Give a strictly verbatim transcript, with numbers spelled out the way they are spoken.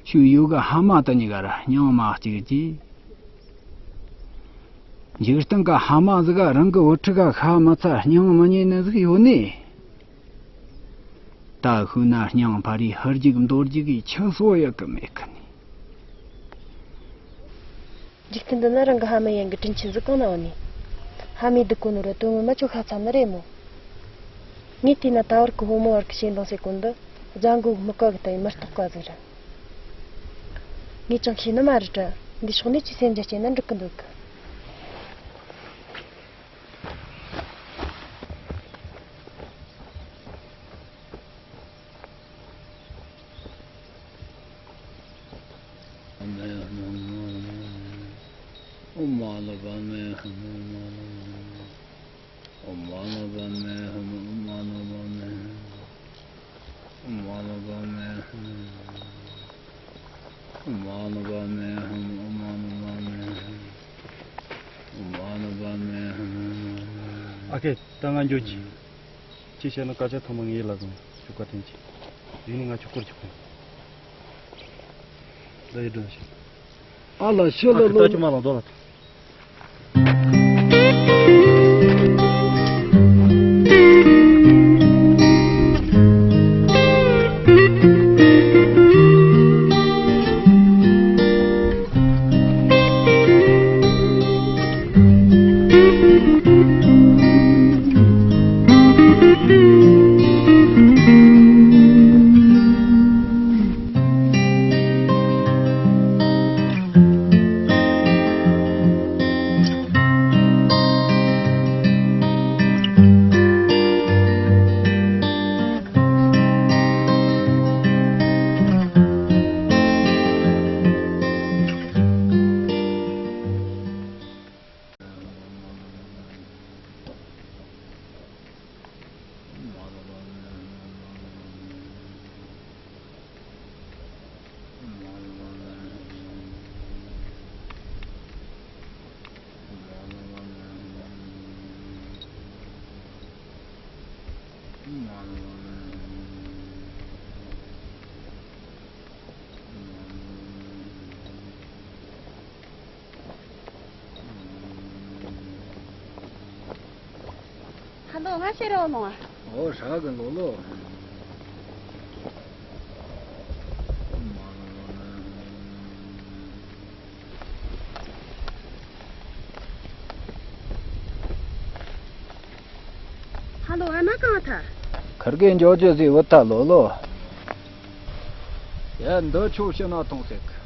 ཆུ་ཡོད་གི་ཕ་མ་དེ་གཉིས་ཀར་སྙིང་མ་གཅིག་གྱིས། འཇིག་རྟེན་གི་ཕ་མ་ཟིག་ག་རང་གི་བུ་ཕྲུག་ག་ཤ་མི་ཚ་སྙིང་མི་ཉེ་ནི་ཟིག་ཡོད་ནི། ད་ཤུལ་ན་སྙིང་ཕ་རི་ཧར་རྒྱུག་མདོར་རྒྱུག་གི་ཆུ་སོ་ཡག་གི་མེད་གི་ནི། འཇིག་རྟེན་འདི་ན་རང་གི་ཕ་མ་ཡན་གི་དྲིན་ཆེན་ཟིག་གང་ན་ཡོད་ནི། ཕ་མའི་སྡུག་གོ་ནོ་ར་དོན་ངོ་མ་ཆོ་ཤ་ཚ་ནི་རེད་མོ། ངས་བལྟས་ན་ད་བར་གི་ཕོ་མོ་བར་གི་ཞེ་འདང་ཟེར་གོ་འདི་རྫ་མགོ་གི་སྨུག་ཀ་གི་ལྟ་བུའི་མི་རྟག་པ་ཟིག་རེད། ངས་ཅང་ཤེས་ནི་མ་རེད་དྲ། འདི་ཕྱོགས་ནས་ཅི་སེམས་རྒྱ་བསྐྱེད་ན་འགྲིག་གི་འདུག་གི། ཨ་ཁེ། ད་ང་འགྱོ་གི། ཅི་བྱས་ན་སྐད་ཆ་ཐོག་མ་ངའི་ལ་དགོངས། ཁྱོད་བཀའ་དྲིན་ཆེ། དེ་ནས་ང་ཁྱོད་སྐོར་ཅིག་གོ། ད་ཡི་དྲན་ཞིག་ཨ་ལ་ཤི་ལ་ཨ་ཁེ། ལོ། ད་ཁྱོད་མ་ལ་འདོད་ལ། ཧ་ལོ། ང་ཤེས་རོགས་གནང་། ཨོ་ཧྲ་གི་ལོ་ལོ། ཧ་ལོ། ཨ་ན་གང་ཐ། ཁིར་གེ་འཇོ་ཇོ་ཟི་བུ་ཐ་ལོ་ལོ། ཡ་འདི་ཆོ་ཕྱི་ན་ཐོང་ཟེར་གི།